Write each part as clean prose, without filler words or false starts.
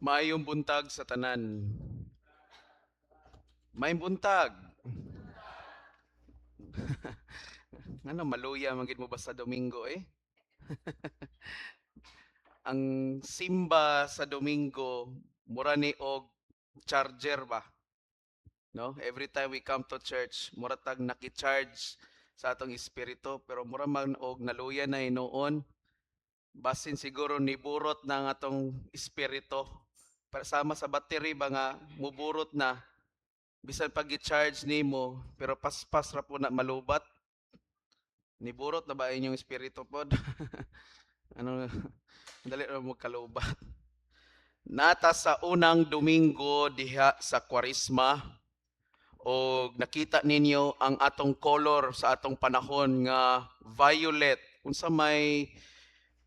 Maayong buntag sa tanan. Maayong buntag. Ngano maluya man gid mo ba sa Domingo eh? Ang simba sa Domingo mura ni og charger ba? No? Every time we come to church, mura tag naki-charge sa atong espiritu, pero mura man og naluya na hinuon. Basin siguro niburot na ang atong espiritu. Para sama sa battery ba nga muburot na bisan pag i-charge nimo, pero paspas ra po na malubat. Niburot na ba inyong espiritu pod? Ano, dali ra mo kalubat. Nata sa unang Domingo diha sa Kwaresma o nakita ninyo ang atong color sa atong panahon nga violet. Unsa may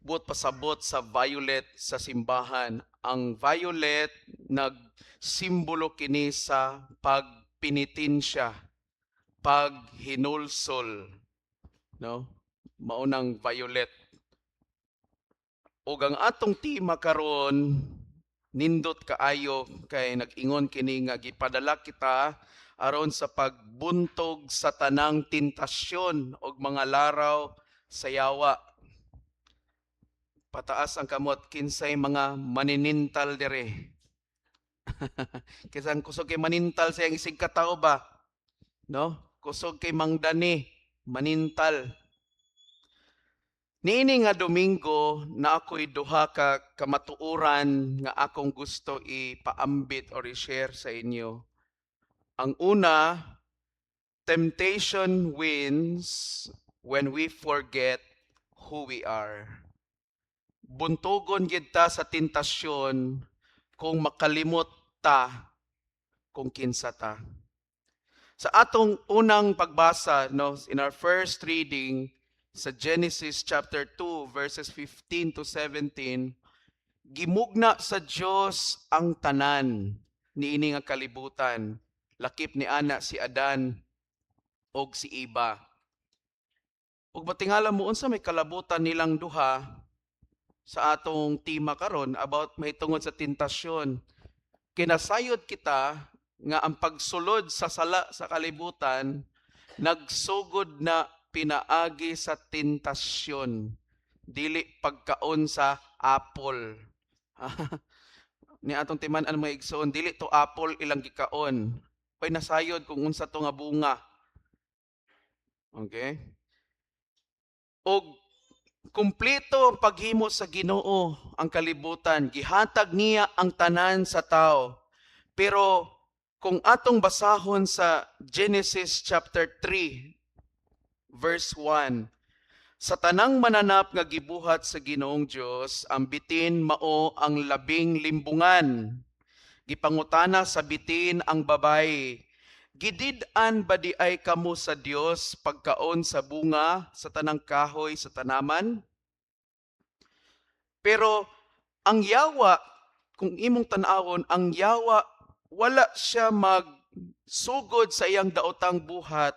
buot pasabot sa violet sa simbahan? Ang violet nagsimbolo kini sa pagpenitensya, paghinulsol, no? Maunang violet. Ug ang atong tema karon nindot kaayo kay nag-ingon kini nga gipadala kita aron sa pagbuntog sa tanang tentasyon og mga laraw sa yawa. Pataas ang kamot kinsay mga maninintal dire. Kinsang kusog kay manintal sa iyang isig katao ba? No? Kusog kay mangdani, manintal. Niini nga Domingo na ako'y duha ka kamatuoran nga akong gusto ipaambit or i-share sa inyo. Ang una, temptation wins when we forget who we are. Buntugon gid ta sa tentasyon kung makalimot ta kung kinsa ta. Sa atong unang pagbasa, no, in our first reading sa Genesis chapter 2 verses 15 to 17, gimugna sa Dios ang tanan niini nga kalibutan, lakip ni ana si Adan og si Eva. Ug matingala mo unsa may kalabutan nilang duha sa atong tema karon about mahitungod sa tentasyon. Kinasayod kita nga ang pagsulod sa sala sa kalibutan nagsugod na pinaagi sa tentasyon, dili pagkaon sa apple. Ni atong timan-an, mga igsoon, dili to apple ilang gikaon. Oy, nasayod kung unsa to nga bunga. Okay? Og kumpleto ang paghimo sa Ginoo ang kalibutan, gihatag niya ang tanan sa tao. Pero kung atong basahon sa Genesis chapter 3 verse 1, "Sa tanang mananap nga gibuhat sa Ginoong Dios, ang bitin mao ang labing limbungan. Gipangutana sa bitin ang babayi, 'Gidid-an ba diay kamo sa Dios pagkaon sa bunga sa tanang kahoy sa tanaman?'" Pero ang yawa, kung imong tan-awon, ang yawa wala siya magsugod sa iyang daotang buhat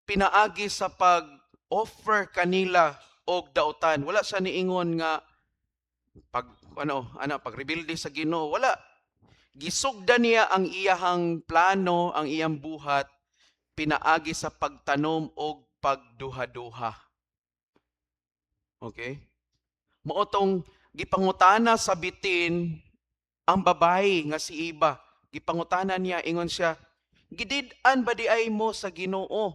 pinaagi sa pag-offer kanila og daotan. Wala siya niingon nga pag ano, ana, pagrebelde sa Ginoo, wala. Gisugdan niya ang iyahang plano, ang iyang buhat pinaagi sa pagtanom og pagduha-duha. Okay? Mao tong gipangutana sa bitin ang babayi nga si Eva. Gipangutana niya, ingon siya, "Gidid-an ba diay mo sa Ginoo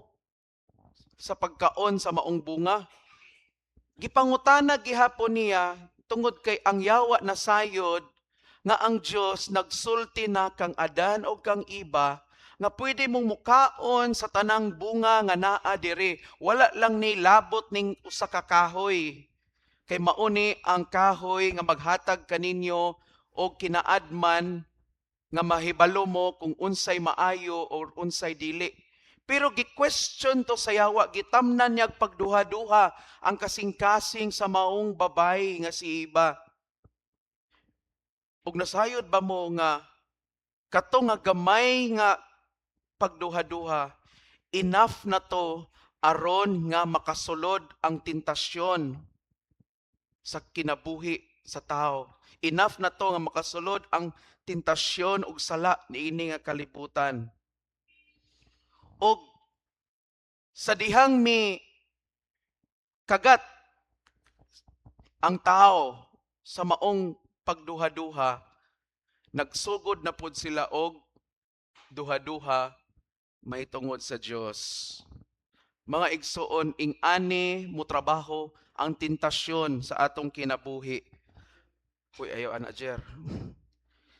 sa pagkaon sa maong bunga?" Gipangutana gihapon niya tungod kay ang yawa nasayod nga ang Dios nagsulti na kang Adan o kang Eva nga pwede mong mukaon sa tanang bunga nga naa diri. Wala lang ni labot ning usa ka kahoy. Kay mauni ang kahoy nga maghatag kaninyo og kinaadman nga mahibalo mo kung unsay maayo or unsay dili. Pero gi-question to sa yawa, gitamnan niya pagduha-duha ang kasing-kasing sa maong babayi nga si Eva. Ug nasayod ba mo nga kato nga gamay nga pagduha-duha, enough na to aron nga makasulod ang tentasyon sa kinabuhi sa tao? Enough na to nga makasulod ang tentasyon ug sala niini nga kalibutan. Og sa dihang mi kagat ang tao sa maong pagduha-duha, nagsugod na pud sila og duha-duha mahitungod sa Dios. Mga igsuon, ing-ani mo trabaho ang tentasyon sa atong kinabuhi. Uy, ayaw ana, Jer.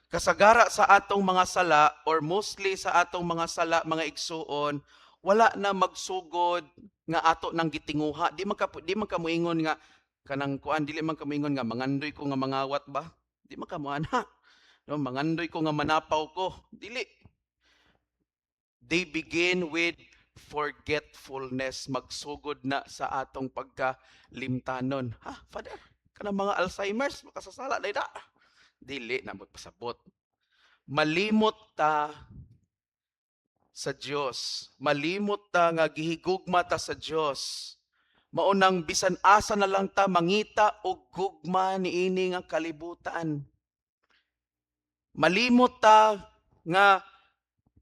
Kasagara sa atong mga sala or mostly sa atong mga sala, mga igsuon, wala na magsugod nga ato nang gitinguha. Di man ka moingon nga kanang kuan, dili man ka moingon nga mangandoy ko nga mangawat ba? Di man ka mo ana. No, mangandoy ko nga manapaw ko. Dili. They begin with forgetfulness. Magsugod na sa atong pagkalimtanon. Ha, Father? Kanang mga Alzheimer's, makasasala na da. Dili na magpasabot. Malimot ta sa Dios. Malimot ta nga gihigugma ta sa Dios. Maunang bisan asa na lang ta mangita og gugma niini nga kalibutan. Malimot ta nga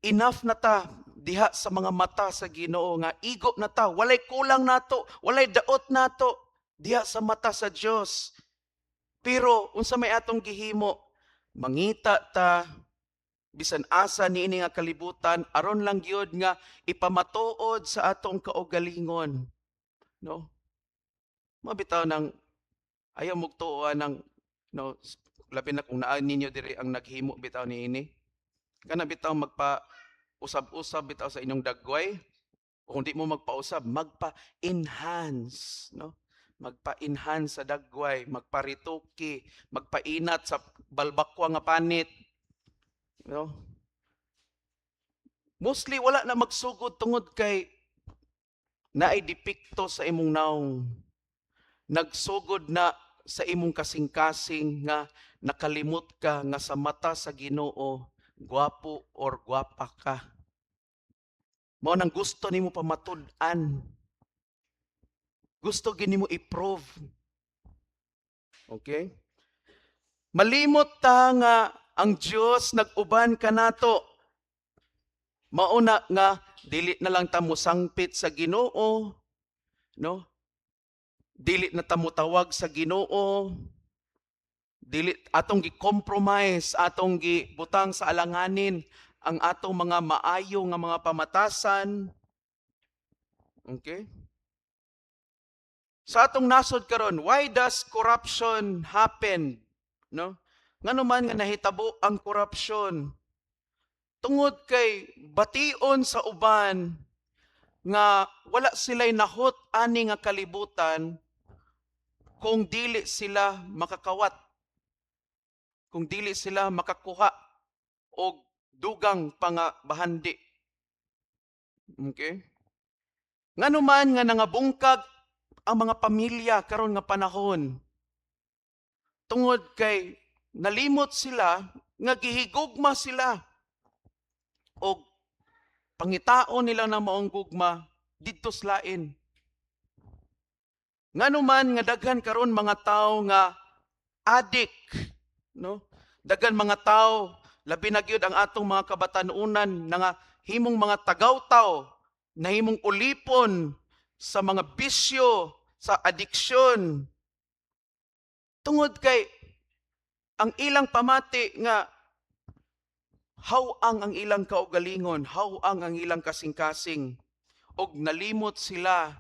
enough na ta diha sa mga mata sa Ginoo, nga igo na ta, walay kulang nato, walay daot nato diha sa mata sa Dios. Pero unsa may atong gihimo? Mangita ta bisan asa niini nga kalibutan aron lang gyud nga ipamatuod sa atong kaugalingon, no? Mabitaw nang ayaw mugtuo ng, no, labi na kung naa ninyo diri ang naghimo bitaw niini. Kana bitaw magpa usab-usab bitaw sa inyong dagway, o kung di mo magpausab, magpa-enhance, no? Magpa-enhance sa dagway, magparituki, magpainat sa balbakwa nga panit, no? Mostly wala na magsugod tungod kay naay depekto sa imong naong. Nagsugod na sa imong kasing-kasing nga nakalimot ka nga sa mata sa Ginoo gwapo or gwapa ka. Mao nang gusto nimo pamatud-an. Gusto gini mo i-prove. Okay? Malimot ta nga ang Dios nag-uban kanato. Mauna nga dili na lang ta mosangpit sa Ginoo, no? Dili na ta motawag sa Ginoo. Dili atong gi-compromise, atong gibutang sa alanganin ang atong mga maayo nga mga pamatasan. Okay? Sa atong nasod karon, why does corruption happen? No? Ngano man nga nahitabo ang corruption? Tungod kay bation sa uban nga wala sila'y nahot ani nga kalibutan kung dili sila makakawat, kung dili sila makakuha og dugang pa nga bahandi. Okay? Ngano man nga nangabungkag ang mga pamilya karon nga panahon? Tungod kay nalimot sila nga gihigugma sila og pangitaon nila ng maong gugma didto sa lain. Ngano man nga daghan karon mga tawo nga addict, no? Daghan mga tawo, labi na gyud ang atong mga kabatanunan, nga himong mga tagawtaw, nahimong ulipon sa mga bisyo, sa adiksyon. Tungod kay ang ilang pamati nga haw-ang ang ilang kaugalingon, haw-ang ang ilang kasing-kasing, og nalimot sila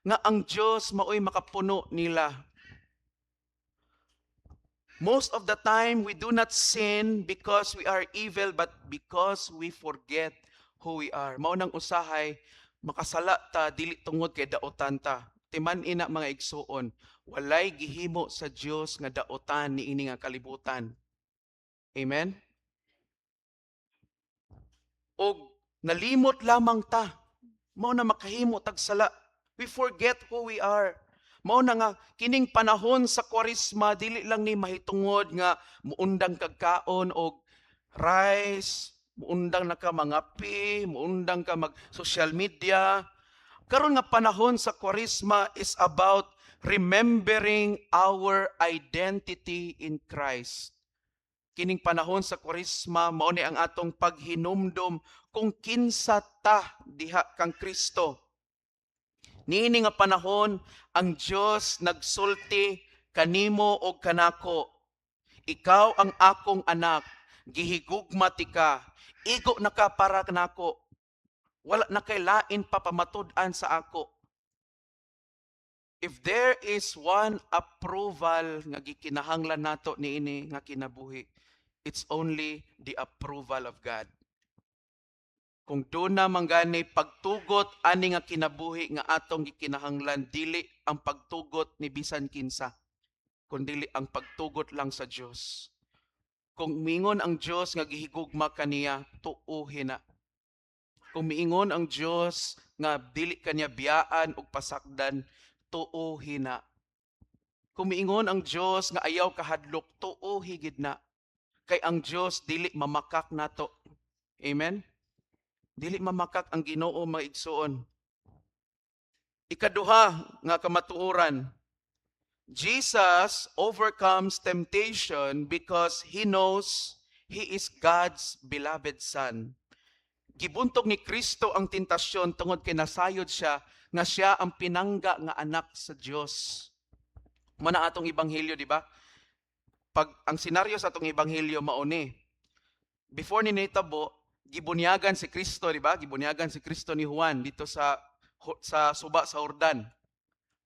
nga ang Dios maoy makapuno nila. Most of the time, we do not sin because we are evil, but because we forget who we are. Mao nang usahay, makasala ta, dili tungod kay daotan ta. Timan ina, mga igsuon, walay gihimo sa Dios nga daotan niini nga kalibutan. Amen? Og nalimot lamang ta. Mao na makahimo tag sala. We forget who we are. Mao na nga kining panahon sa Kwaresma, dili lang ni mahitungod nga muundang kag kaon og rice, muundang na ka mangape, muundang ka mag social media. Karon nga panahon sa Kwaresma is about Remembering our identity in Christ. Kining panahon sa Kwaresma, mao ni ang atong paghinumdom kung kinsa ta diha kang Kristo. Niini nga panahon, ang Dios nagsulti kanimo og kanako. "Ikaw ang akong anak, gihigugma tika, igo na ka para nako. Wala na kay lain pa pamatud-an sa ako." If there is one approval nga gikinahanglan nato niini nga kinabuhi, it's only the approval of God. Kung duna man gani pagtugot ani nga kinabuhi nga atong gikinahanglan, dili ang pagtugot ni bisan kinsa, kundili ang pagtugot lang sa Dios. Kung miingon ang Dios nga gihigugma kaniya, tuuhin na. Kung miingon ang Dios nga dili kaniya biyaan ug pasakdan, tuuhin na. Kung miingon ang Dios nga ayaw kahadlok, tuuhi gid na. Kay ang Dios dili mamakak nato. Amen? Dili mamakak ang Ginoo, mga igsuon. Ikaduha nga kamatuoran, Jesus overcomes temptation because he knows he is God's beloved Son. Gibuntog ni Kristo ang tentasyon tungod kay nasayod siya nga siya ang pinangga nga anak sa Dios. Mao na atong ebanghelyo, di ba? Pag ang senaryo sa atong ebanghelyo mao ni. Before ni nitabo, gibunyagan si Kristo, di ba? Gibunyagan si Kristo ni Juan dito sa suba sa Jordan.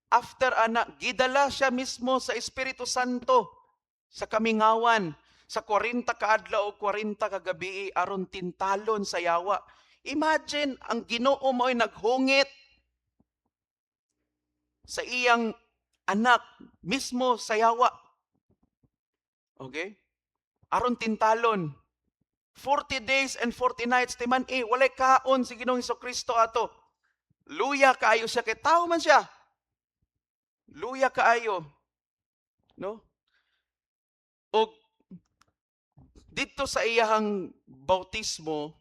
After ana, gidala siya mismo sa Espiritu Santo sa kamingawan sa 40 ka adlaw o 40 ka gabi aron tintalon sa yawa. Imagine, ang Ginoo mo'y naghungit sa iyang anak mismo sa yawa. Okay? Aron tintalon. 40 days and 40 nights timan eh, walay kaon si Ginoong Kristo ato. Luya kaayo siya kay tao man siya. Luya kaayo. No? Og dito sa iyahang bautismo,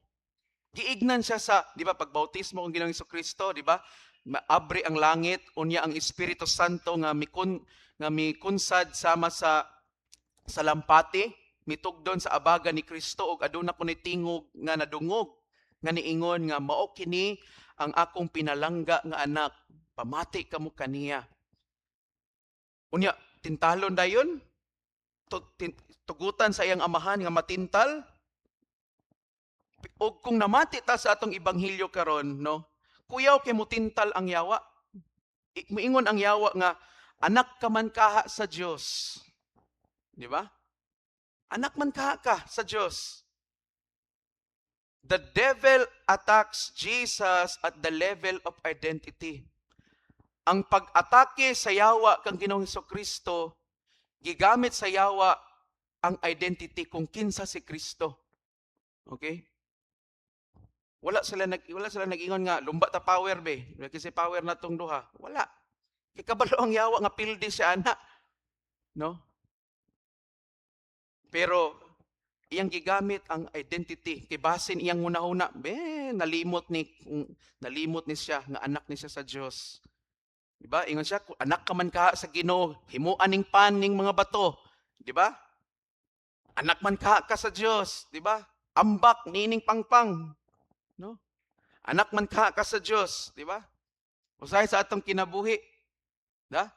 giignan siya sa, di ba, pag bautismo ang Ginoong Kristo, di ba? Maabre ang langit, unya ang Espiritu Santo nga mikunsad sama sa lampati, mitugdon sa abaga ni Kristo ug aduna kunoy tingog nga nadungog nga niingon nga, "Mao kini ang akong pinalangga nga anak, pamati kamo kaniya." Unya tintalon dayon, tugutan sa iyang amahan nga matintal. Og kung namati ta sa atong ebanghelyo karon, no, kuyaw kay mutintal ang yawa. Moingon ang yawa nga, "Anak ka man kaha sa Dios." Di ba? "Anak man kaha ka sa Dios." The devil attacks Jesus at the level of identity. Ang pag-atake sa yawa kang Ginoong Kristo, gigamit sa yawa ang identity kung kinsa si Kristo. Okay? Wala sila nag-ingon nga lumba ta power be. Kasi power na tong duha. Wala. Kay kabalo ang yawa nga pildi siya ana. No? Pero iyang gigamit ang identity kay basin iyang hunahuna be, nalimot ni siya nga anak ni siya sa Dios. Di ba? Ingon siya, "Kung anak ka man ka sa Ginoo, himuan ning pan ning mga bato." Di ba? "Anak man ka ka sa Dios," di ba? "Ambak nining pangpang." No? "Anak man ka ka sa Dios," di ba? Usahay sa atong kinabuhi. Da?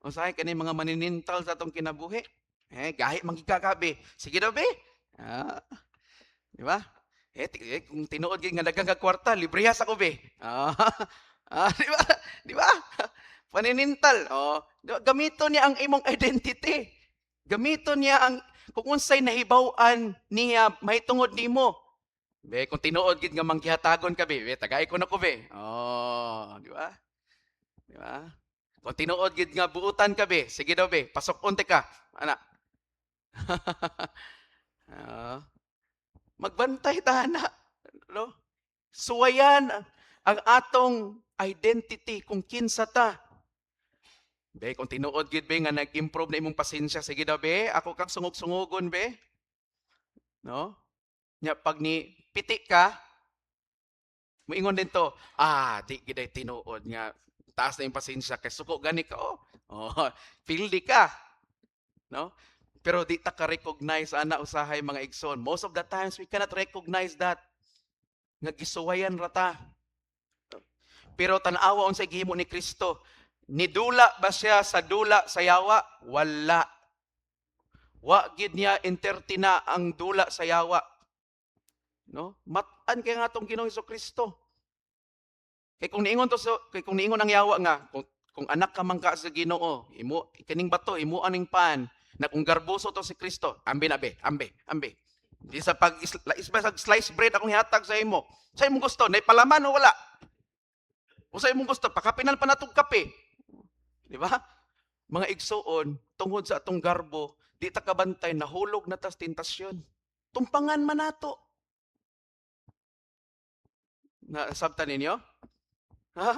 Usahay kani mga maninintal sa atong kinabuhi. Eh, gahi man gid ka be. Sige daw be. Ah. Di ba? Eh, kung tinuod gid nga daghang ka kwarta, librehas ako be. Ah, ah, di ba? Di ba? Paninintal. Oh, di ba? Gamito niya ang imong identity. Gamito niya ang kung unsay nahibaw-an niya mahitungod nimo. Be, kung tinuod gid nga manggihatagon ka be, be, tagay ko na ko be. Oh, di ba? Di ba? Kung tinuod gid nga buutan ka be, sige daw be, pasok unti ka. Ana. Ah. Magbantay ta na. No? Suwayan ang atong identity kung kinsa ta. Be, kung tinuod gid be nga nag-improve na imong pasensya, sige daw be, ako kang sungog-sungugon be. No? Nya pag ni piti ka, moingon din to, ah, di gid ay tinuod nga Taas na yung pasensya kay suko gani ka, oh. Oh, pildi ka. No? Pero di ta ka-recognize ana usahay, mga igsoon. Most of the times we cannot recognize that. Nga gisuwayan ra ta. Pero tan-awa unsay gihimo ni Kristo. Nidula ba siya sa dula sa yawa? Wala. Wa gid niya entertain na ang dula sa yawa. No? Mat-an kay nga atong Ginoong Kristo. Kay kung niingon ang yawa nga kung anak ka man ka sa Ginoo, imo kining bato imo aning pan na kung garboso to si Kristo, ambi na be, ambi, ambi. Di sa pag isba sa slice bread akong ihatag sa imo. Sa imong gusto, nay palaman o wala? O sa imong gusto, pakapinan pa natong kape. Di ba? Mga igsuon, tungod sa atong garbo, di ta kabantay, nahulog na tas tentasyon. Tumpangan man nato. Nasabtan ninyo? Ha?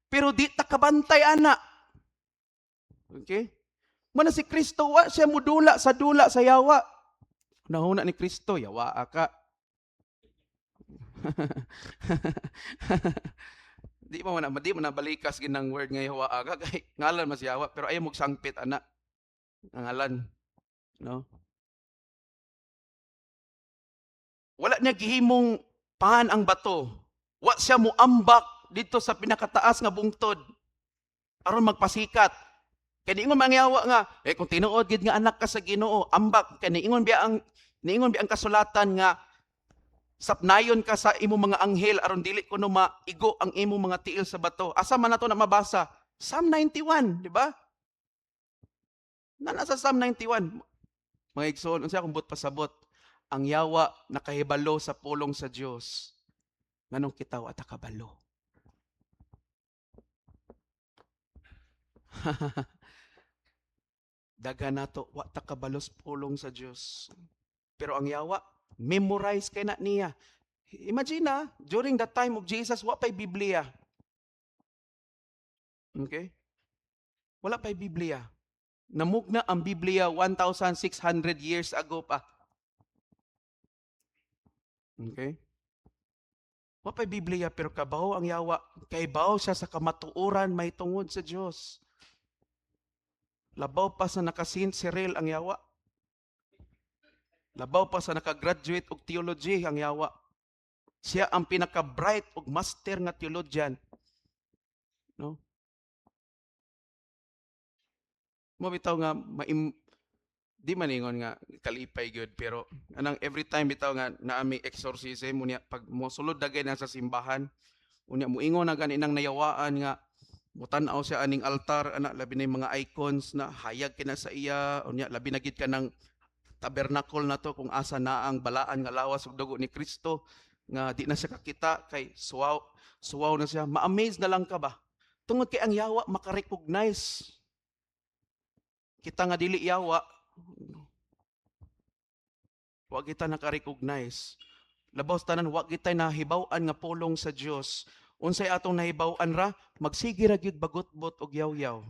Pero di ta kabantay ana. Okay? Mana si Kristo, wa siya mudula sa dula sa yawa. Nahuna ni Kristo, yawa ka. Di mo na balikas ginang word nga yawa ka kay ngalan mas yawa, pero ayaw mo sangpit ana. Ngalan. No? Wala niya gihimong pan ang bato. Wa siya muambak dito sa pinakataas nga bungtod aron magpasikat. Kay niingon man ang yawa nga, eh kung tinuod gid nga anak ka sa Ginoo, ambak. Kay niingon biya ang kasulatan nga sapnayon ka sa imong mga anghel aron dili kuno maigo ang imong mga tiil sa bato. Asa man nato na mabasa? Psalm 91, di ba? Na nasa Psalm 91. Mga igsoon, unsa akong buot pasabot? Ang yawa nakahibalo sa pulong sa Dios. Nganong kita wa ta kabalo? Daga nato wa ta kabalo sa pulong sa Dios. Pero ang yawa, memorize kay na niya. Imagine na, during the time of Jesus, wa pa'y Biblia. Okay? Wala pa'y Biblia. Namugna ang Biblia 1,600 years ago pa. Okay? Wa pa'y Biblia, pero kabaw ang yawa. Kaybaw siya sa kamatuoran may tungod sa Dios. Labaw pa sa naka-Saint Cyril ang yawa. Labaw pa sa nakagraduate og theology ang yawa. Siya ang pinaka-bright og master nga theologian. No? Mo bitaw nga di man ingon nga kalipay gyud, pero anang every time bitaw nga naami exorcism, unya pag mosulod dagay na sa simbahan, unya moingon na gani nang nayawaan nga mutan-aw siya aning altar ana, labi na yung mga icons na hayag kina sa iya, unya labi na gid ka ng tabernacle na to kung asa na ang balaan nga lawas ug dugo ni Kristo nga di na siya kakita kay suwaw suwaw na siya. Ma-amaze na lang ka ba tungod kay ang yawa maka-recognize kita nga dili yawa, wa kita naka-recognize. Labaw sa tanan, wa kita nahibaw-an nga pulong sa Dios. Unsay atong nahibaw-an ra, magsige ra gyud bagutbot og yaw-yaw.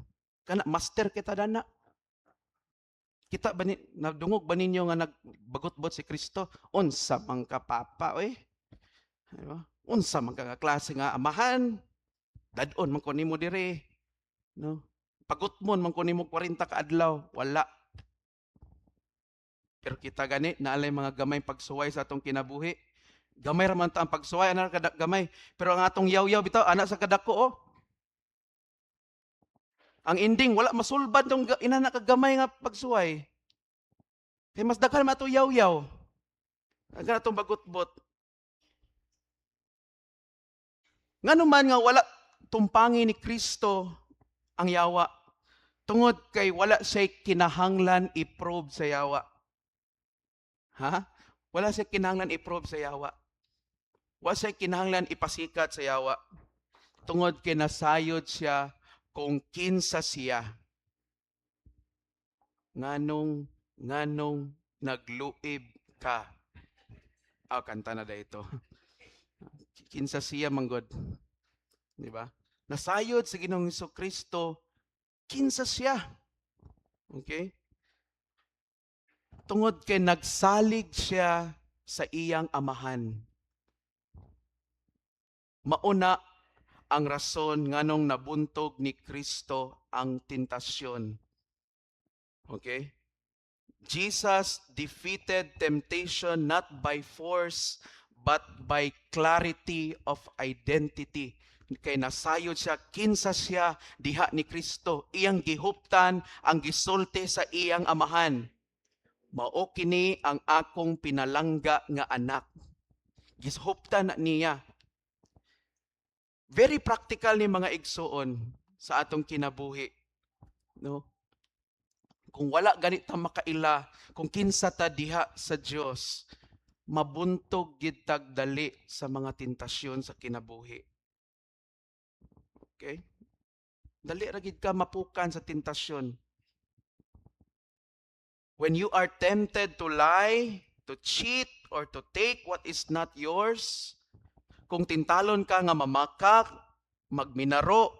Kana master kita dana. Kita ba ni, nadungog ba ninyo nga nagbagutbot si Kristo? Unsa man ka, papa oy? Diba? Unsa man ka nga klase nga amahan? Dad-on man ko nimo dire. No? Pagutmon man ko nimo 40 ka adlaw, wala. Pero kita gani naalay mga gamay pagsuway sa atong kinabuhi. Gamay ra man ta ang pagsuway ana kada gamay. Pero ang atong yaw-yaw bitaw ana sa kadako, oh. Ang ending wala masulbad tong inana ka gamay nga pagsuway. Kay mas daghan man ato yaw-yaw. Daghan atong bagutbot. Ngano man nga wala tumpangi ni Kristo ang yawa? Tungod kay wala siya'y kinahanglan i-prove sa yawa. Ha? Wala siya'y kinahanglan i-prove sa yawa. Wala siya'y kinahanglan ipasikat sa yawa. Tungod kay nasayod siya kung kinsa siya. Nganong nagluib ka? Ah, kanta na da ito. Kinsa siya manggod. Di ba? Nasayod sa Ginoong Kristo kinsa siya. Okay? Tungod kay nagsalig siya sa iyang amahan. Mauna ang rason nganong nabuntog ni Kristo ang tentasyon. Okay? Jesus defeated temptation not by force but by clarity of identity. Kay nasayod siya kinsa siya diha ni Kristo. Iyang gihuptan ang gisulti sa iyang Amahan. "Mao kini ang akong pinalangga nga anak." Gihuptan na niya. Very practical ni, mga igsuon, sa atong kinabuhi. No? Kung wala ganit ta makaila kung kinsa ta diha sa Dios, mabuntog gid tag dali sa mga tentasyon sa kinabuhi. Okay? Dali ra gid ka mapukan sa tentasyon. When you are tempted to lie, to cheat, or to take what is not yours, kung tintalon ka nga mamakak, magminaro,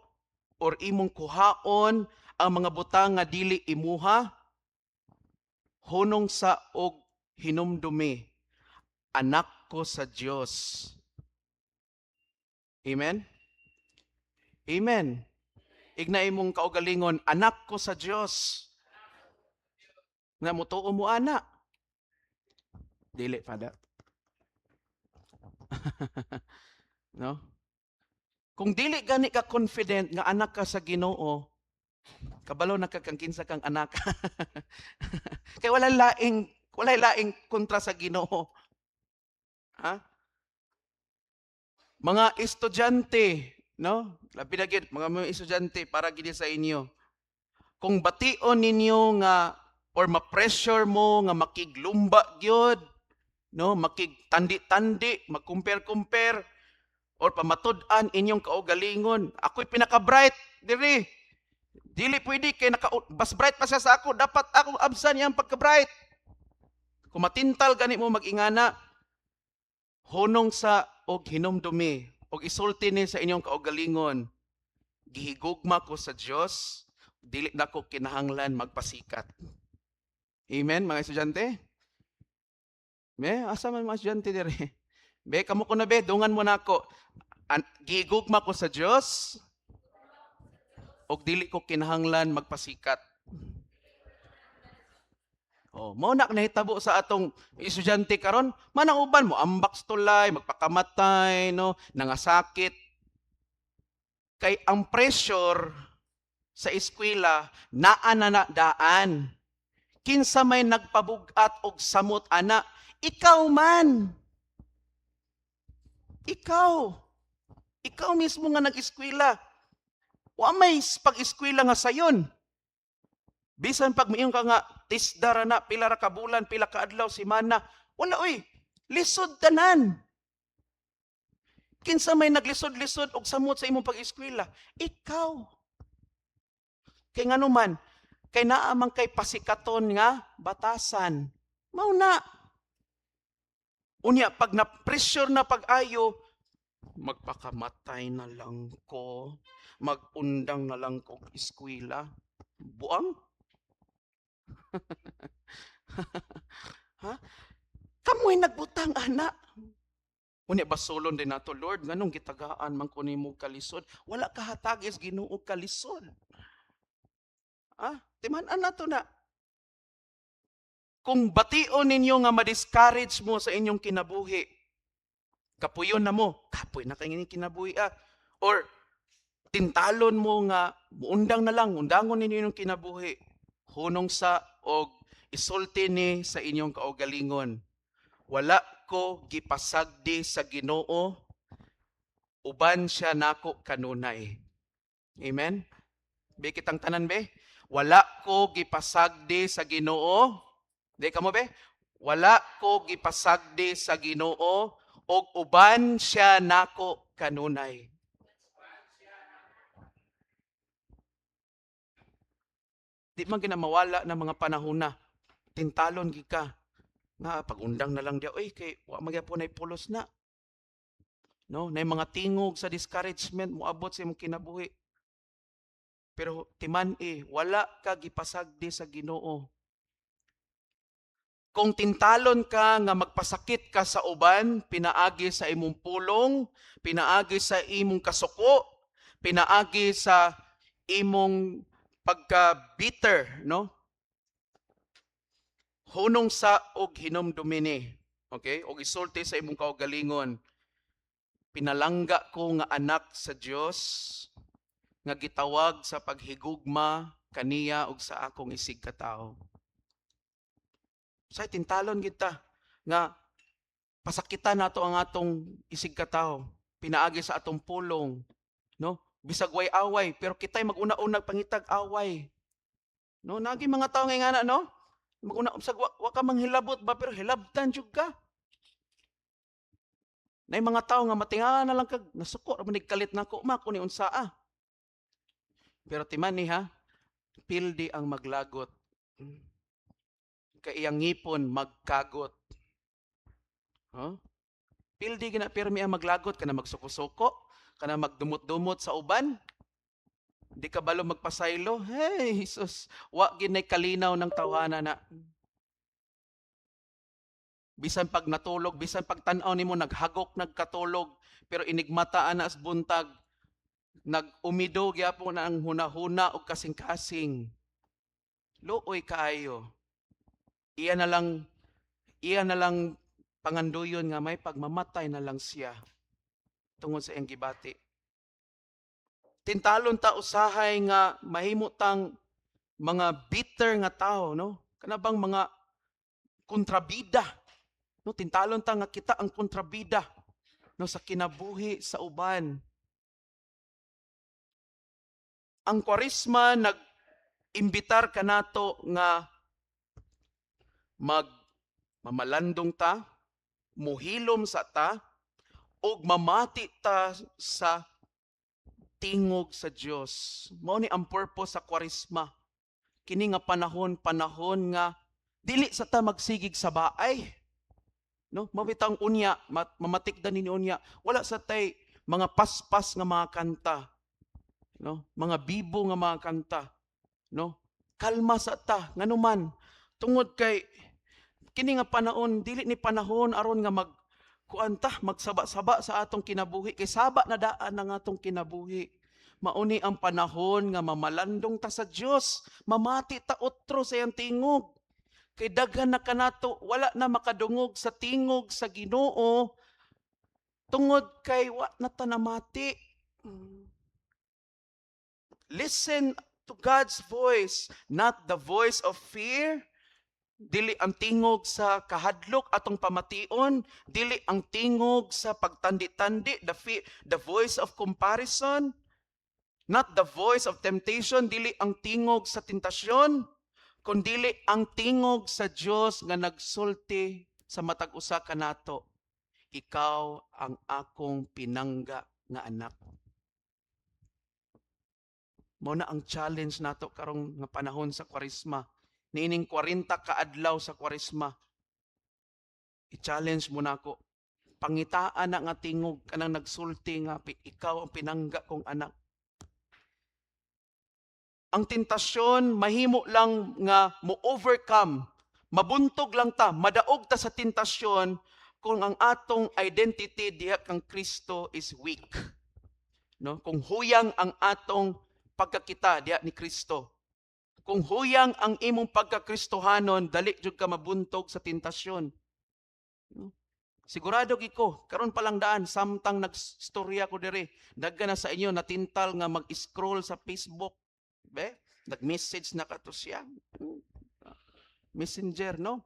or imong kuhaon ang mga butang nga dili imuha, hunong sa og hinumdumi, "Anak ko sa Dios." Amen? Amen. Igna imong kaugalingon, "Anak ko sa Dios." Nga mutuo mo ana. Dili pada. No? Kung dili gani ka confident nga anak ka sa Ginoo, kabalo na ka kang kinsa kang anak. Kay wala laing kontra sa Ginoo. Ha? Mga estudyante, no? Labi na gyud mga estudyante, para gid sa inyo. Kung bation ninyo nga or ma-pressure mo nga makiglumba gyud, no, makigtandi-tandi, mag-compare-compare or pamatud-an inyong kaugalingon, "Ako'y pinaka-bright diri. Dili pwede kay naka mas bright pa siya sa ako, dapat akong absan iyang pagka-bright." Kung matintal gani mo mag-ingana, hunong sa og hinumdumi og isulti ni sa inyong kaugalingon, "Gihigugma ko sa Dios, dili na ko kinahanglan magpasikat." Amen, mga estudyante? Be, asa man mga estudyante diri? Be, kamo ko na be, dungan mo na ako. Gihigugma ko sa Dios, og dili ko kinahanglan magpasikat. Oh, mao na nahitabo sa atong estudyante karon, manang uban mo ambak sa tulay, magpakamatay, no, nangasakit. Kay ang pressure sa eskwela naa na na daan. Kinsa may nagpabugat og samot ana? Ikaw man. Ikaw. Ikaw mismo nga nag-eskwela. Wa may pag-eskwela nga sayon. Bisan pag miingon ka nga tisda ra na, pila ra ka bulan, pila ka adlaw, semana, wala oy. Lisod tanan. Kinsa may naglisod-lisod og samot sa imong pag-eskwela? Ikaw. Kay ngano man, kay naa man kay pasikaton nga batasan. Mao na. Unya pag na-pressure na pag-ayo, "Magpakamatay na lang ko, mag-undang na lang ko og eskwela." Buang? Ha? Kamoy nagbutang ana. Unya basolon din nato, "Lord, nganong gitagaan man ko nimo kalisod?" Wala ka hatagis Ginoo kalisod. Ah, timan-an nato na. Kung bation ninyo nga ma-discourage mo sa inyong kinabuhi, kapuyon na mo, kapoy na kay inyong kinabuhi ah. Or tintalon mo nga muundang na lang, undangon ninyo inyong kinabuhi, hunong sa og isulti ni sa inyong kaugalingon, "Wala ko gipasagdi sa Ginoo, uban siya nako kanunay." Amen? Be kitang tanan be? "Wala ko gipasagdi sa Ginoo." Di kamo be? "Wala ko gipasagdi sa Ginoo og uban siya nako kanunay." Di man ginamawala ng mga panahon na tintalon gid ka nga pag-undang na lang diya oy, kay wa man gyapon nay pulos na. No, nay mga tingog sa discouragement moabot sa imong kinabuhi. Pero timan-i, wala ka gipasagdi sa Ginoo. Kung tintalon ka nga magpasakit ka sa uban, pinaagi sa imong pulong, pinaagi sa imong kasuko, Pinaagi sa imong pagka bitter, no? Hunong sa og hinumdumi ni. Okay? Og isulti sa imong kaugalingon. Pinalangga ko nga anak sa Dios nga gitawag sa paghigugma kaniya ug sa akong isigkatawo. Say tintalon kita nga pasakitan nato ang atong isigkatawo pinaagi sa atong pulong, no? Bisag way away, pero kita'y maguna-unag pangitag away. No, nagi mga tao nga ngana, no? Maguna bisag wa ka manghilabot ba, pero hilabtan jud ka. Nay mga tao nga matingala na lang kag nasuko ra man kalit nako ma kun unsaa. Pero timan ni ha, pildi ang maglagot. Kay iyang ngipon magkagot. Huh? Pildi gina pirmi ang maglagot, kana magsuko-suko, kana magdumot-dumot sa uban. Di ka balo magpasaylo. Hey, Jesus, wa ginay kalinaw ng tawana na. Bisan pag natulog, bisan pag tan-aw nimo naghagok nagkatulog, pero inigmata ana as buntag, nag-umido gyapon na ang hunahuna og kasing-kasing. Luoy kaayo. Iya na lang panganduyon nga may pagmamatay na lang siya tungod sa iyang gibati. Tintalon ta usahay nga mahimo tang mga bitter nga tao, no? Kana bang mga kontrabida? No, tintalon ta nga kita ang kontrabida, no, sa kinabuhi sa uban. Ang Kwaresma nag-imbitar kanato nga mag mamalandong ta, muhilom sa ta, ug mamati ta sa tingog sa Dios. Mao ni ang purpose sa Kwaresma. Kini nga panahon, panahon nga dili sa ta magsigig sa baay. No, mabitang unya, mamatikdan ni unya. Wala sa tay mga paspas nga mga kanta. No, mga bibo nga mga kanta. No? Kalma sa ta nganuman, tungod kay kini nga panahon dili ni panahon aron nga mag kuan ta, magsaba-saba sa atong kinabuhi kay saba na daan ang atong kinabuhi. Mauni ang panahon nga mamalandong ta sa Dios, mamati ta otro sa iyang tingog. Kay daghan na kanato wala na makadungog sa tingog sa Ginoo tungod kay wa na ta namati. Listen to God's voice, not the voice of fear. Dili ang tingog sa kahadlok atong pamation, dili ang tingog sa pagtandi-tandi, the voice of comparison, not the voice of temptation, dili ang tingog sa tentasyon, kundili ang tingog sa Dios nga nagsulti sa matag usa kanato. "Ikaw ang akong pinangga nga anak." Mao na ang challenge nato karong nga panahon sa Kwaresma. Niining 40 ka adlaw sa Kwaresma. I-challenge mo nako. Pangitaan na nga tingog kanang nagsulti nga "Ikaw ang pinangga kong anak." Ang tentasyon mahimo lang nga mo overcome, mabuntog lang ta, madaog ta sa tentasyon kung ang atong identity diha kang Kristo is weak. No? Kung huyang ang atong pagkakita diha ni Kristo. Kung huyang ang imong pagkakristohanon, dali jud ka mabuntog sa tentasyon. No? Sigurado gid ko, karon pa lang daan samtang nagstorya ko diri, daghan na sa inyo natintal nga mag-scroll sa Facebook. Be, nag-message na kato siya. Messenger, no?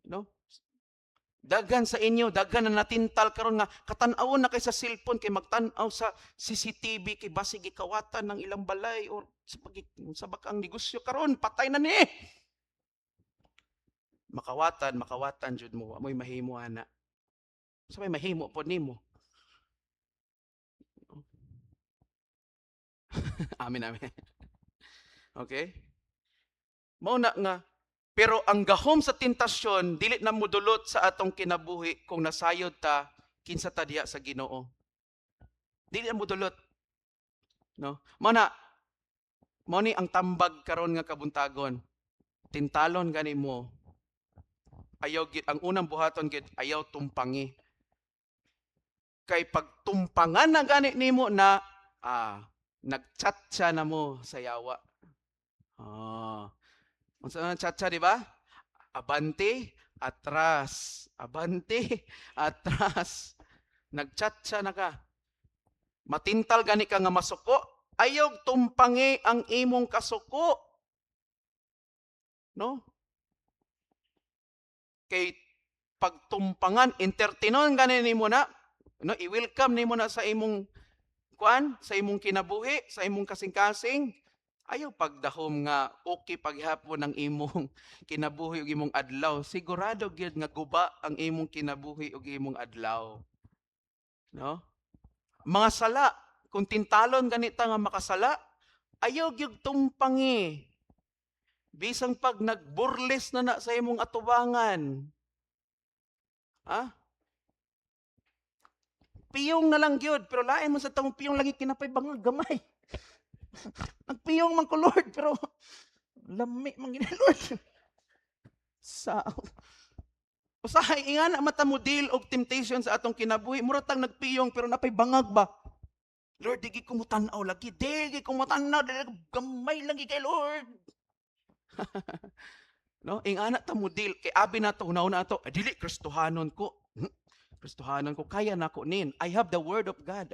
No? Daghan sa inyo, daghan na natintal karon nga katan-awon na kay sa cellphone kay magtan-aw sa CCTV kay basig gikawatan ng ilang balay or sa pag sa bakang negosyo karon patay na ni. Makawatan, makawatan jud mo, amoy mahimo ana. Sa may mahimo pod nimo. Amen, amen. Okay? Mao na nga pero ang gahom sa tentasyon dili na modulot sa atong kinabuhi kung nasayod ta kinsa ta diha sa Ginoo. Dili na modulot. No? Mao na mao ni ang tambag karon nga kabuntagon. Tintalon gani mo. Ayaw gid ang unang buhaton gid, ayaw tumpangi. Kay pag tumpangan na gani nimo na Ah, nagchatcha na mo sa yawa. Ah. Unsa ang chatcha, di ba? Abante, atras. Abante, atras. Nagchatcha na ka. Matintal gani ka nga masuko. Ayaw tumpangi ang imong kasuko. No? Kay pagtumpangan, entertainon gani nimo na, no, i-welcome nimo na sa imong kuan, sa imong kinabuhi, sa imong kasing-kasing. Ayaw pagdahom nga okay paghapon ang imong kinabuhi ug imong adlaw. Sigurado gyud nga guba ang imong kinabuhi ug imong adlaw. No? Mga sala, kung tintalon ganita nga makasala, ayaw gyud tumpangi. Bisang pag nagburlis na na sa imong atubangan. Ha? Piyong na lang gyud, pero lain mo sa tawong piyong lagi kinapay bangag gamay. Nagpiyong man ko, Lord, pero lami man gini, Lord. Sa usahay ingana mata mo deal og temptation sa atong kinabuhi, mura tang nagpiyong pero napay bangag ba. Lord, di ko mo tan-aw lagi, di ko mo tan-aw, gamay lang kay Lord. No, ingana ta mo deal kay abi nato una ato, "Ay, dili Kristohanon ko. Kristohanon ko, kaya nako nin. I have the word of God."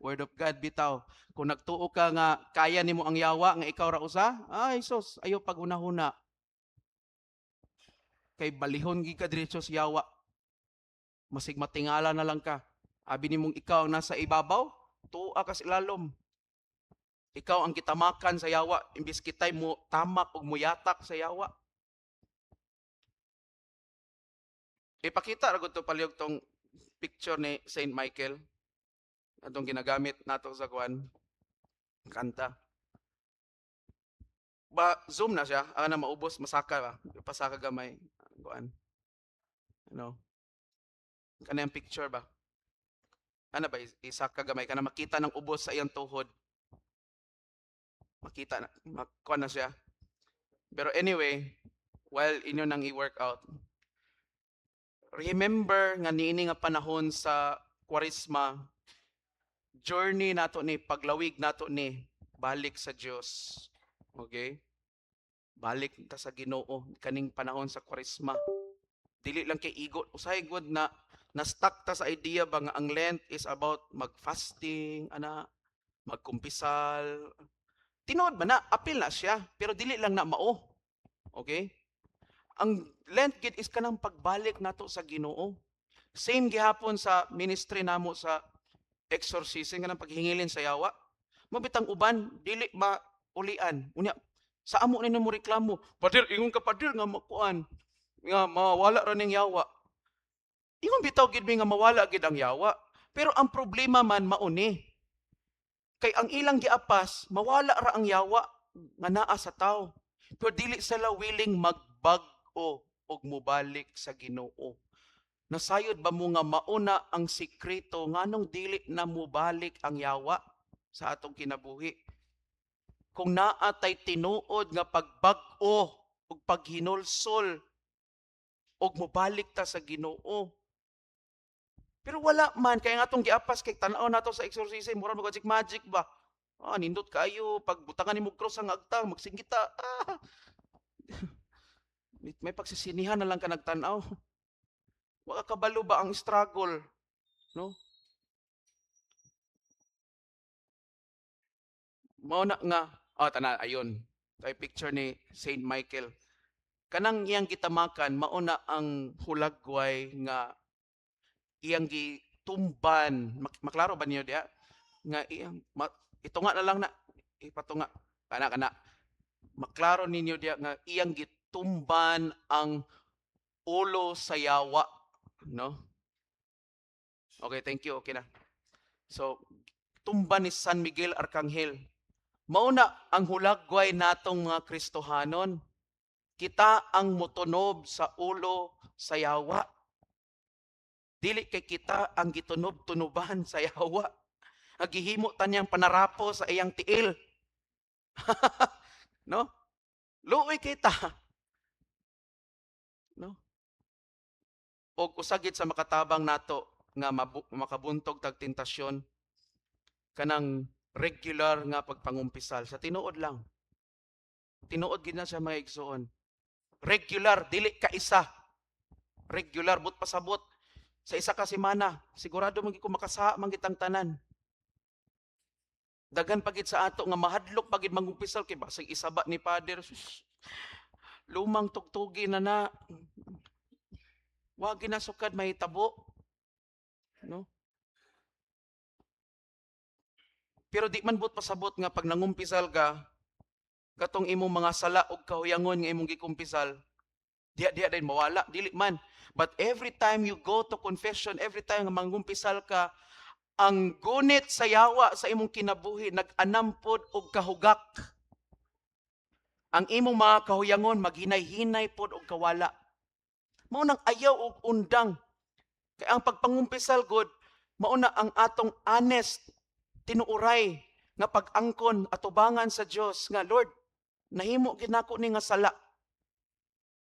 Word of God bitaw. Kung nagtuo ka nga kaya nimo ang yawa nga ikaw ra usa, ay sus, ayo paghuna-huna. Kay balihon gid ka diretso sa yawa. Masig matingala na lang ka. Abi nimong ikaw ang nasa ibabaw, tuwa ka sa ilalom. Ikaw ang gitamakan sa yawa, imbis kitay mo tamak ug muyatak sa yawa. Ipakita ra gud to palihog tong picture ni Saint Michael atong ginagamit nato sa kuan kanta. Ba zoom na siya, ana maubos masaka ba? Pasaka gamay kuan. Ano? Kanang picture ba? Ana ba isaka gamay kana makita ng ubos sa iyang tuhod. Makita na makuan na siya. Pero anyway, while inyo nang i-workout, remember nga niini nga panahon sa Kwaresma, journey nato ni, paglawig nato ni balik sa Dios. Okay? Balik ta sa Ginoo kaning panahon sa Kwaresma. Dili lang kay igo, usahay gud na na-stuck ta sa idea ba nga ang Lent is about mag-fasting, ana, magkumpisal. Tinuod ba na apil na siya, pero dili lang na mao. Okay? Ang Lent gid is kanang pagbalik nato sa Ginoo. Same gihapon sa ministry namo sa exorcism, kanang paghingilin sa yawa. Mabitang uban dili maulian. Unya sa amo ni mo reklamo, "Pader, ingon ka, pader, nga makuan nga mawala ra ning yawa." Ingon bitaw gid mi nga mawala gid ang yawa. Pero ang problema man mauni. Kay ang ilang giapas, mawala ra ang yawa nga naa sa tawo. Pero dili sila willing magbag-o og mobalik sa Ginoo. Nasayod ba mo nga mauna ang sikreto nganong dili na mobalik ang yawa sa atong kinabuhi? Kung naa tay tinuod nga pagbag-o ug paghinulsol ug mobalik ta sa Ginoo. Pero wala man kay ang atong giapas kay tan-aw nato sa exorcism mura mag magic magic ba. Ah, nindot kayo pag butangan nimo cross ang agtang magsinggita. Ah. May pagsisinihan na lang ka nagtan-aw. Wa ka kabalo ba ang struggle, no? Mao na nga, oh, tana ayon. Kay picture ni Saint Michael. Kanang iyang gitamakan mao na ang hulagway nga iyang gitumban. Maklaro ba niyo diha? Nga iyang ito nga na lang na ipatunga kana kana. Maklaro ninyo diha nga iyang gitumban ang ulo sa yawa, no? Okay, thank you. Okay na. So, tumba ni San Miguel Arcangel. Mao na ang hulagway natong mga Kristohanon. Kita ang motunob sa ulo sa yawa. Dili kay kita ang gitunob-tunuban sa yawa. Ang gihimo ta niyang panarapo sa iyang tiil. No? Luoy kita. No? Og usagit sa makatabang nato nga makabuntog tag tentasyon, Kanang regular nga pagpangumpisal sa tinuod lang. Tinuod gid na siya, mga igsoon. Regular, dili ka isa. Regular, but pasabot sa isa ka semana, sigurado man gid ko makasa man gid ang tanan. Daghan pa gid sa ato nga mahadlok pa gid mangumpisal kay basig isaba ni Father. Sus, lumang tugtugi na na. Wa ginasukad mahitabo. No? Pero di man but pasabot nga pag nangumpisal ka, katong imong mga sala og kahuyangon nga imong gikumpisal, diha diha din mawala, dili man. But every time you go to confession, every time nga mangumpisal ka, ang gunit sa yawa sa imong kinabuhi nag-anampod og kahugak. Ang imong mga kahuyangon maghinay-hinay pod og kawala. Mao nang ayaw og undang. Kay ang pagpangumpisal gud, mao na ang atong honest, tinuuray nga pag-angkon atubangan sa Dios nga, "Lord, nahimo gid nako ni nga sala."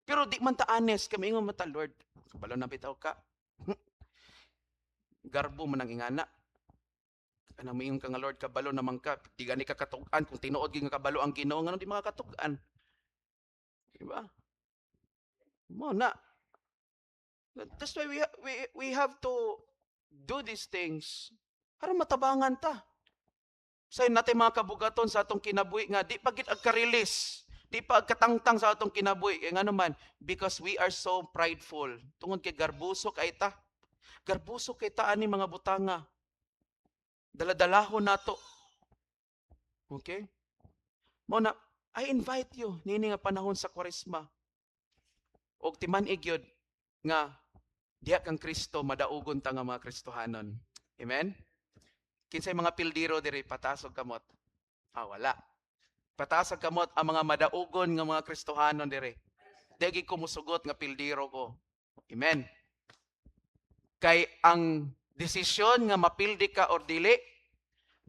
Pero di man ta honest, kami ingon man ta, "Lord, kabalo na bitaw ka." Garbo man ang ingana. Ano, moingon ka nga, "Lord, kabalo naman ka." Di gani ka katug-an. Kung tinuod gyud nga kabalo ang Ginoo, ngano di makakatug-an? Di ba? Mao na. That's why we have to do these things aron matabangan ta. Say natin mga kabugaton sa atong kinabuhi nga di pa gid agka-release, di pa agkatangtang sa atong kinabuhi. Kay ngano man? Because we are so prideful. Tungod kay garbuso kay ta. Garbuso kay ta ani mga butanga. Daladalahon nato. Okay? Mao na I invite you nini nga panahon sa Kwaresma. Og timan-ig gyud nga diha kang Kristo madaugon ta nga mga Kristohanon. Amen? Kinsay mga pildiro diri, pataas og kamot? Ah, wala. Pataas og kamot ang mga madaugon nga mga Kristohanon diri. Di gyud ko musugot nga pildiro ko. Amen. Kay ang desisyon nga mapildi ka or dili,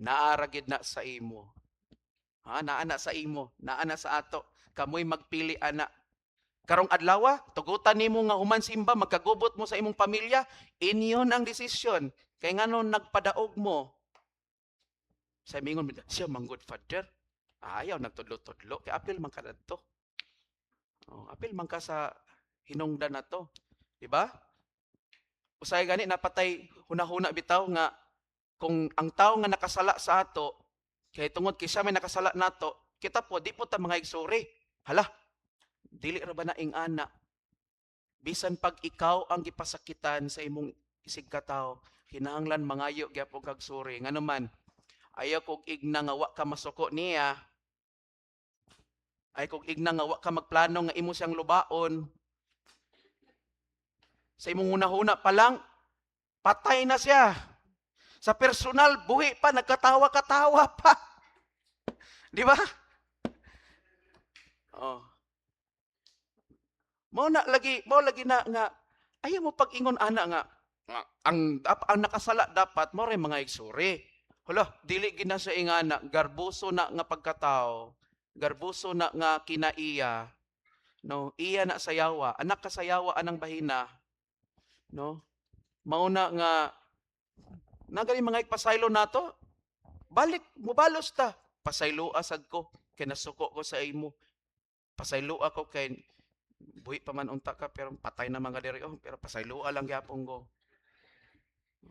naa ra gid na sa imo. Ha, naa na sa imo, naa na sa ato. Kamoy magpili ana. Karong adlaw, tugutan nimo nga human simba, magkagubot mo sa imong pamilya, inyon ang desisyon. Kay ngano nagpadaog mo? Sa mingon siya manggod, "Father, ayaw nagtudlo-tudlo kay apil man ka dadto." Oh, apil man ka sa hinungdan na to. Di ba? Usay gani napatay hunahuna bitaw nga kung ang tao nga nakasala sa ato, kay tungod kay siya may nakasala nato, kita po di po ta mga igsuri. Hala, dili ra ba na ing-ana? Bisan pag ikaw ang gipasakitan sa imong isigkatawo, kinahanglan mangayo gyapon kag sorry. Ngano man, ayaw kog igna nga wa ka masuko niya. Ay kog igna nga wa ka magplano nga imo siyang lubaon. Sa imong hunahuna pa lang, patay na siya. Sa personal, buhi pa, nagkatawa-katawa pa. Di ba? Oh. Mao lagi na nga ayaw mo pag-ingon ana nga ang nakasala dapat mao ray mga igsuri. Hala, dili gid na sa ingana, garbuso na nga pagkatao, garbuso na nga kinaiya. No, iya na sayawa, anak ka sayawa anang bahina. No? Mauna nga nagani mga ipasaylo nato. Balik mubalos ta. "Pasayloa sad ko kay nasuko ko sa imo. Pasayloa ko kay buhi pa man unta ka, pero patay na mga diri, oh, pero pasayloa lang gyapon ko.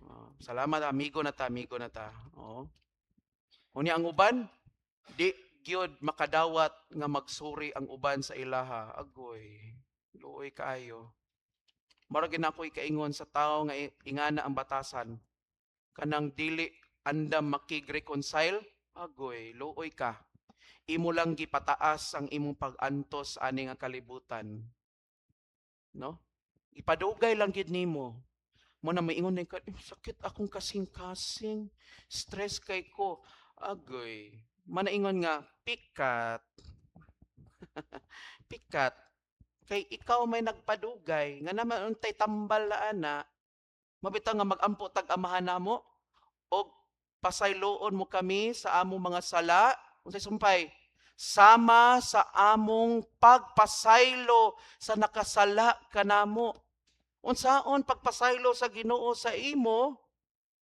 Oh, salamat, amigo na ta, amigo na ta." Oo. Unya ang uban di gyud makadawat nga magsuri ang uban sa ilaha. Agoy, luoy kaayo. Mura gyud ako'y kaingon sa tawo nga ingana ang batasan. Kanang dili andam makig-reconcile, agoy, luoy ka. Imo lang gipataas ang imong pag-antos ani nga kalibutan. No? Ipadugay lang gid nimo. Mao na maingon na ka, "Eh, sakit akong kasing-kasing, stress kay ko." Agoy, manaingon nga, pikat. Pikat. Kay ikaw may nagpadugay, nga naman untay tambal la ana, mabitaw nga magampo tag Amahan namo, og pasayloon mo kami sa among mga sala, unsay sumpay? Sama sa among pagpasaylo sa nakasala kanamo. Unsaon pagpasaylo sa Ginoo sa imo?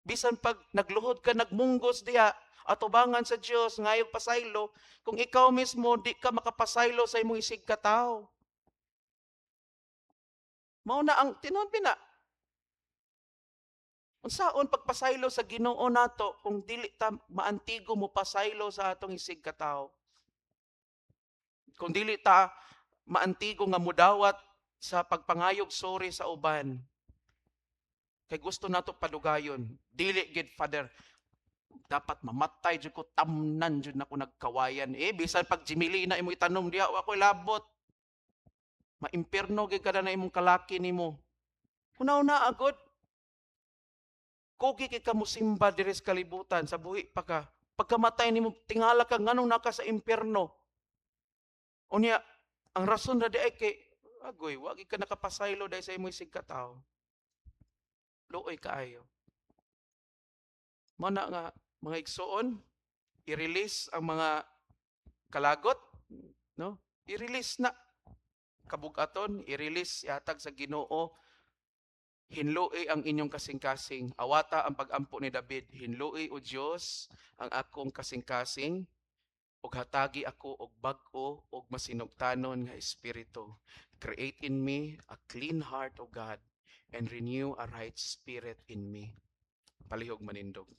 Bisan pag nagluhod ka, nagmunggos diha atubangan sa Dios, ngayog pasaylo, kung ikaw mismo di ka makapasaylo sa imong isig katawo. Mao na ang tinuod bina. Unsaon pagpasaylo sa Ginoo nato kung dili ta maantigo mo pasaylo sa atong isig katawo? Kung dili ta maantigo nga mudawat sa pagpangayog sorry sa uban. Kay gusto nato padugayon. "Dili gid, Father. Dapat mamatay jud ko, tamnan jud nako nagkawayan." Eh, bisan pag jimili na imo itanom diha, wa ko'y labot. Maimpierno gid kada na imong kalaki nimo. Una-una agod. Kugi kay ka mosimba diri sa kalibutan sa buhi pa ka. Pagkamatay nimo, tingala ka nganong naka sa impierno. Unya, ang rason ra di ay kay agoy, wa gid ka nakapasaylo dahil sa imong isig katawo. Luoy kaayo. Mao na nga, mga igsoon, i-release ang mga kalagot, no? I-release na kabugaton, i-release, ihatag sa Ginoo. Hinloi ang inyong kasing-kasing. Awata ang pag-ampo ni David. "Hinloi, o Dios, ang akong kasing-kasing ug hatagi ako og bag-o ug masinugtanon nga espiritu. Create in me a clean heart, O God, and renew a right spirit in me." Palihog manindog.